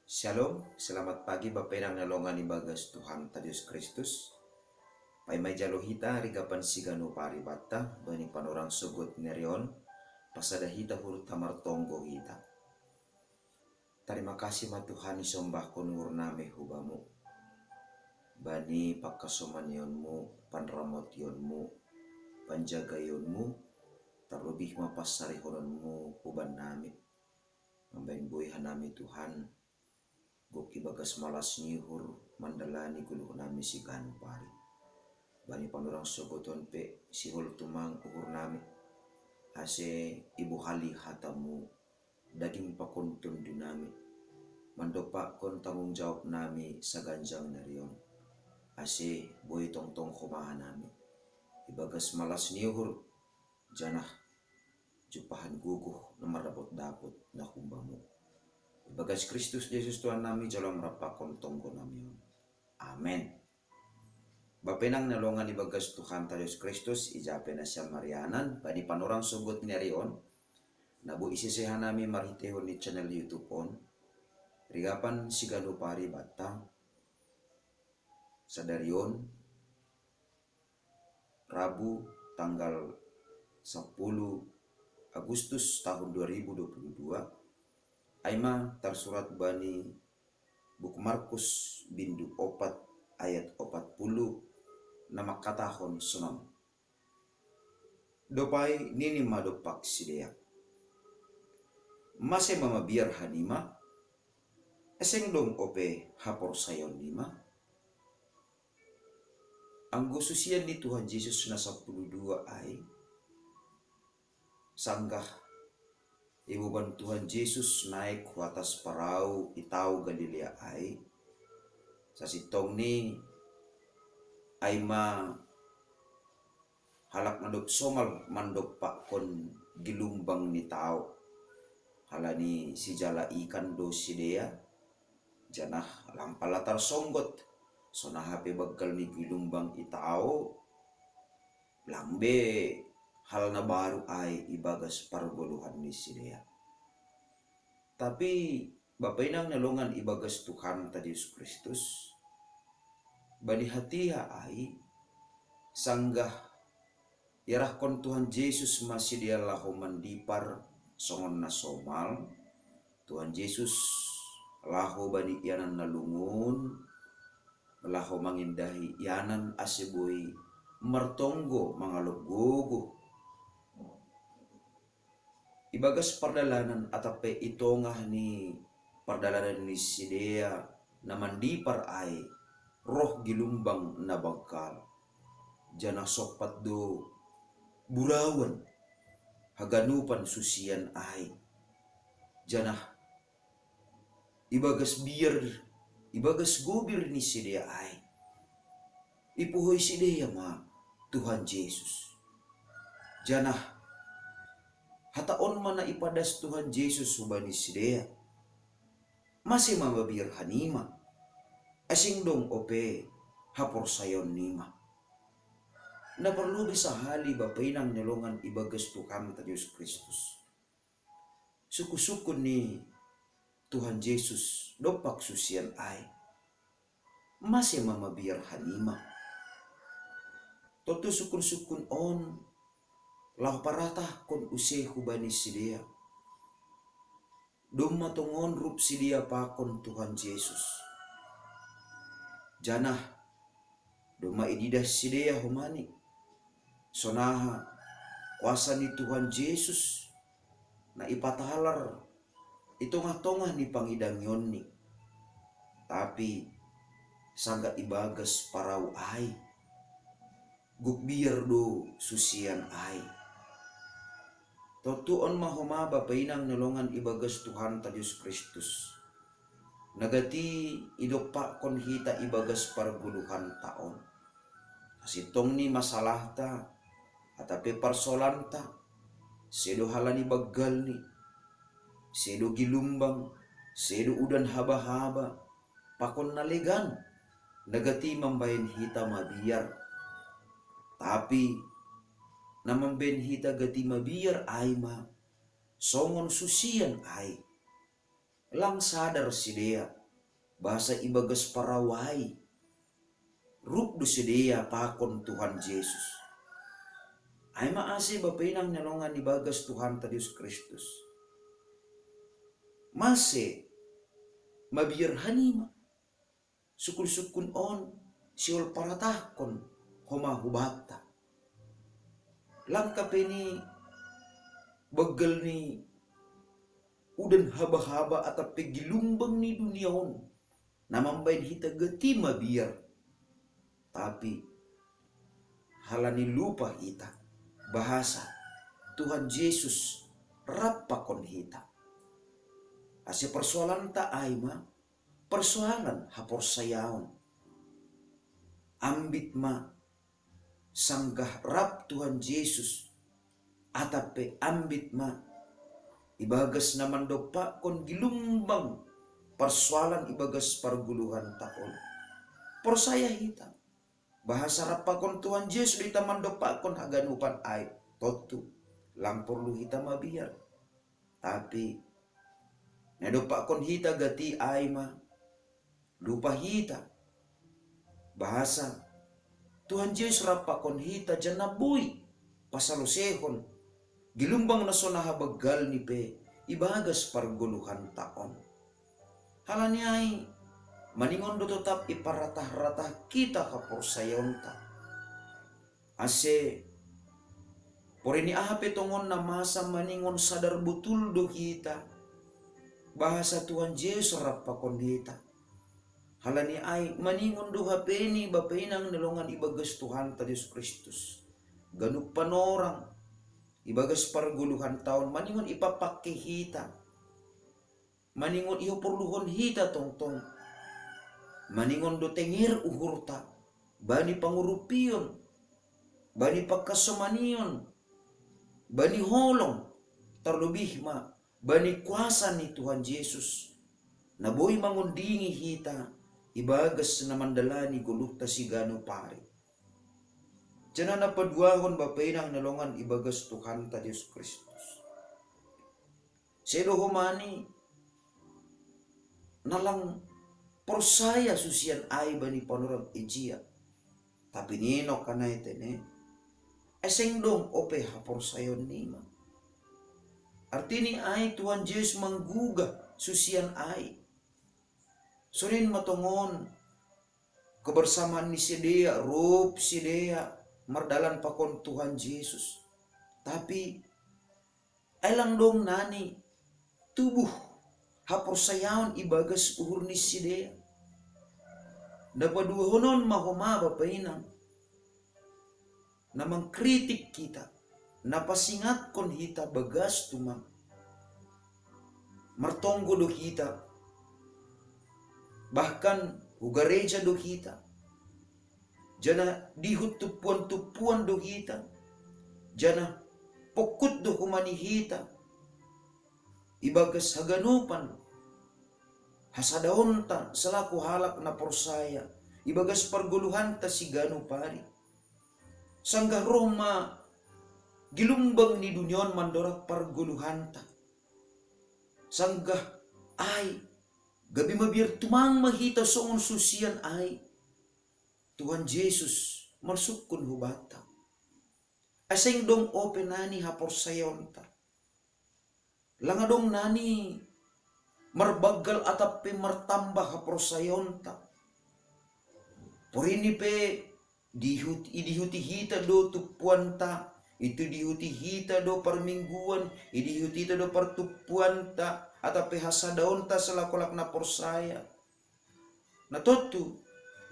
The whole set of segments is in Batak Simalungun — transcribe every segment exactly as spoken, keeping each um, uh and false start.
Shalom, selamat pagi Bapenang na longan ibagas Tuhan ta Jesus Kristus. Paima ijalo hita rigapan sigano paribatta bani panorang sogot nerion, pasada hita hurta martonggo hita. Tarima kasih ma Tuhan isombahkon uhurnami hubamu bani pangkasomanianmu, panramotionmu, panjagaionmu, terlebih ma passarihononmu hubannami. Mambaen boi hanami Tuhan, gok ibagas malas ni uhur mandalani goluhnami sigano pari. Bani panorang sogoton pe sihol tumang uhurnami, ase ibohali hatamu daging pakon tondunami, mandompakkon tanggung jawabnami saganjang nerion, ase boi tongtong homa hanami ibagas malas ni uhur, janah jumpahan gogoh na mardapot-dapot na humbamu. Ibagas Kristus Jesus Tuhan nami jalo marampakon tonggo nami on. Amen. Bapenang na longan ibagas Tuhan ta Jesus Kristus, ija pe nasiam marianan bani panorang sogot nerion, na boi isese hanami marhiteihon ni channel YouTube on, rigapan sigano paribatta, sadarion, Rabu tanggal sepuluh Agustus tahun dua ribu dua puluh dua, aima tarsurat bani buku Markus bindu opat ayat opat puluh na mangkatahon sonon. Dopai nini ma dompak sidea, mase ma mabiar hanima, seng dong ope haporsayaon nima? Anggo susian ni Tuhan Jesus na sapuluh dua ai, sanggah iboban Tuhan Jesus naek hu atas parau i tao Galilea ai, sasintongni ai ma halak na dob somal mandompakkon gilumbang ni tao, halani sijala ikan do sidea, janah lang pala tarsonggot, sonaha pe banggal ni gilumbang i tao, lang be hal na baru ai ibagas pargoluhan ni sidea. Tapi Bapenang na longan ibagas Tuhan ta Jesus Kristus, bani hatiha ai, sanggah iarahkon Tuhan Jesus ma sidea laho mandipar songon na somal, Tuhan Jesus laho bani ianan na lungun, laho mangindahi ianan ase boi martonggo mangalop gogoh. Ibagas pardalanan atap pe i tongah ni pardalanan ni sidea na mandipar ai, roh gilumbang na banggal, janah sompat do burauan haganupan susian ai, janah ibagas biar, ibagas gobir ni sidea ai, ipuhoi sidea ma Tuhan Jesus. Janah hata on ma na ipadas Tuhan Jesus hubani sidea, mase ma mabiar hanima, seng dong ope haporsayaon nima? Na parlobei sahali Bapenang na longan ibagas Tuhan ta Jesus Kristus, sungkun-sungkun ni Tuhan Jesus dompak susian ai, mase ma mabiar hanima? Tontu sungkun-sungkun on laho paratahkon use hubani sidea, domma tongon rup sidea pakon Tuhan Jesus, janah domma ididah sidea homani, sonaha kuasa ni Tuhan Jesus na ipatalar i tongah-tongah ni pangidangionni, tapi sanggah ibagas parau ai, gok biar do susian ai. Tontu on ma homa Bapenang na longan ibagas Tuhan ta Jesus Kristus, na gati idompakkon hita ibagas pargoluhan ta on. Sasintongni masalahta atap pe parsolanta, sedo halani banggalni, sedo gilumbang, sedo udan haba-haba, pakon na legan, na gati mambaen hita mabiar. Tapi na mambaen hita gati mabiar ai ma songon susian ai. Lang sadar sidea, Bahasa ibagas parawai, rup do sidea pakon Tuhan Jesus. Ai ma ase bapa inang ni longan ibagas Tuhanta Jesus Kristus. Mase mabiar hanima sukun-sukun on siol paratahkon homa hubata. Langka pe ni baggal ni udan haba-haba atap pe gilumbang ni dunia on na mambain hita gati mabiar. Tapi halani lupa hita bahasa Tuhan Jesus rap pakon hita. Ase persoalanta ai ma persoalan haporsayaon. Ambit ma sanggah rap Tuhan Jesus, atap pe ambit ma ibagas na mandompakkon gilumbang persoalan ibagas pargoluhanta on. Porsaya hita bahasa rap pakon Tuhan Jesus do hita mandompakkon haganupan ai, tontu lang porlu hita mabiar. Tapi na dompakkon hita gati ai ma lupa hita bahasa Tuhan Jesus rap pakon hita janah boi pasalosehon gilumbang na so na habaggal ni pe ibagas pargoluhanta on. Halani ai maningon do totap iparatah-ratah hita haporsayaonta. Ase porini aha pe tongon na masa maningon sadar botul do hita bahasa Tuhan Jesus rap pakon hita. Halani ai maningon do hape ni bapa inang ni longan ibagas Tuhanta Jesus Kristus. Ganup panorang ibagas pargoluhanta on maningon ipapake hita. Maningon ihaporluhon hita tongtong. Maningon do tenger uhurta bani pangurupion, bani pangkasomanion, bani holong, tarlobih ma bani kuasa ni Tuhan Jesus na boi mangondingi hita ibagas na mandalani goluhta siganup ari. Janah na paduahon bapa inang na longan ibagas Tuhanta Jesus Kristus. Sedo homa ni na lang porsaya susian ai bani panorang ijia. Tapi ninok kanai tene, ai seng dong ope haporsayaon nima. Artini ai Tuhan Jesus manggugah susian ai. Sonin ma tongon kebersamaan ni sidea, rup sidea mardalan pakon Tuhan Jesus. Tapi ai lang dong nani tubuh haporsayaon ibagas uhur ni sidea. Na paduahonon ma homa bapa inang na mangkritik hita, na pasingatkon hita bagas tumang. Martonggo do hita, bahkan hu gareja do hita, janah dihut tumpuan-tumpuan do hita, janah pongkut do homa ni hita ibagas haganupan hasadaonta selaku halak na porsaya ibagas pargoluhanta siganup ari. Sanggah roh ma gilumbang ni dunia on mandorab pargoluhanta. Sanggah ai gabe mabiar tumang ma hita songon susian ai, Tuhan Jesus marsungkun hubanta. Ai seng dong ope nani haporsayaonta. Lang adong nani marbanggal atap pe martambah haporsayaonta. Porini pe dihuti, idihuti hita do tumpuanta, itu dihuti hita do parmingguan, idihuti hita do partumpuanta, atap pe hasadaonta selaku halak na porsaya. Na tontu,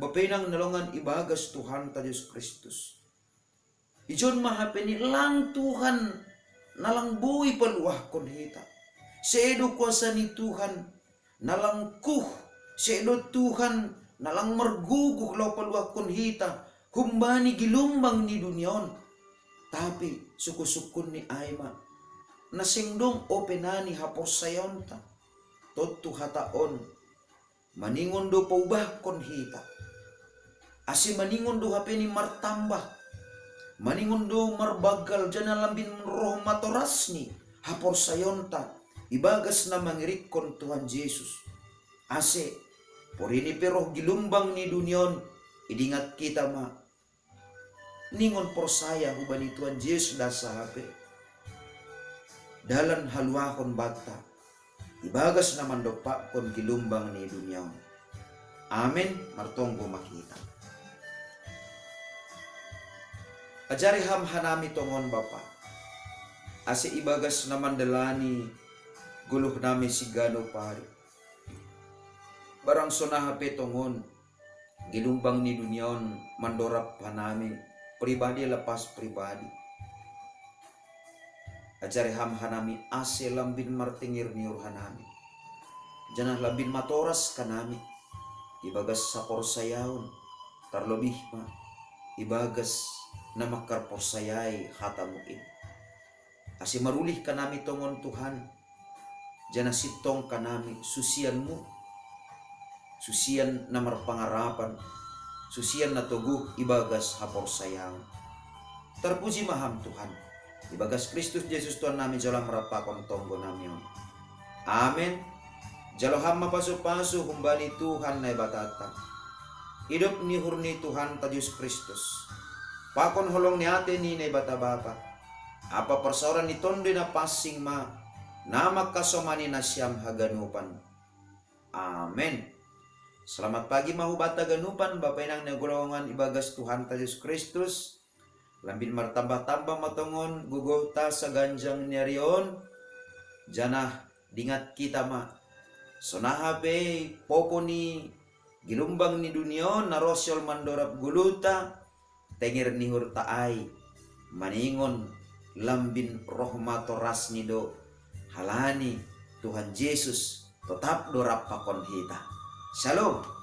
bapa inang na longan ibagas Tuhanta Jesus Kristus. Ijon ma hape ni lang Tuhan na lang boi paluahkon hita. Sedo kuasa ni Tuhan na lang kuh, sedo Tuhan na lang marguguh laho paluahkon hita humbani gilumbang ni dunia on. Tapi sukun-sukun ni ai ma, na seng dong ope nani haporsayaonta. Tontu hata on maningon do paubahkon hita. Ase maningon do hape ni martambah, maningon do marbanggal janah lambin roh matorasni haporsayaonta ibagas na mangirikkon Tuhan Jesus. Ase Porini pe roh gilumbang ni dunion, idingat kita ma ningon porsaya hubani Tuhan Jesus dasa hape dalan haluahon banta ibagas na mandompakkon gilumbang ni dunion. Amen. Martonggo ma hita. Ajari ham hanami tongon Bapa, ase ibagas na mandalani goluh nami siganup ari, barang songon aha pe tongon gilumbang ni dunion mandorap hanami pribadi lepas pribadi. Ajari ham hanami ase lambin martengger ni uhur hanami, janah lambin matoras hanami ibagas haporsayaon, tarlobih ma ibagas na mangkarporsayai hatamu in. Ase marulih hanami tongon Tuhan, janah sintong hanami susianmu, susian na marpangarapan, susian na toguh ibagas haporsayaon. Tarpuji ma ham Tuhan, ibagas Kristus Jesus Tuhan nami jalo marampakon tonggo nami on. Amen. Jalo ham ma pasu-pasu humbani Tuhan Naibatanta, idop ni uhur ni Tuhanta Jesus Kristus, pakon holong ni ate ni Naibata Bapa, ampa parsaoran ni Tonduy Napansing ma na mangkasomani nasiam haganupan. Amen. Selamat pagi ma hubanta haganupan, Bapa inang na hinaholongan ibagas Tuhanta Jesus Kristus. Lambin martambah-tambah ma tongon gogohta saganjang ni ari on, janah dingat hita ma, songon aha pe popo ni gilumbang ni dunia on na roh sihol mandorap goluhta, tenger ni uhurta ai maningon lambin roh matorasni do, halani Tuhan Jesus totap do rap pakon hita. Shalom.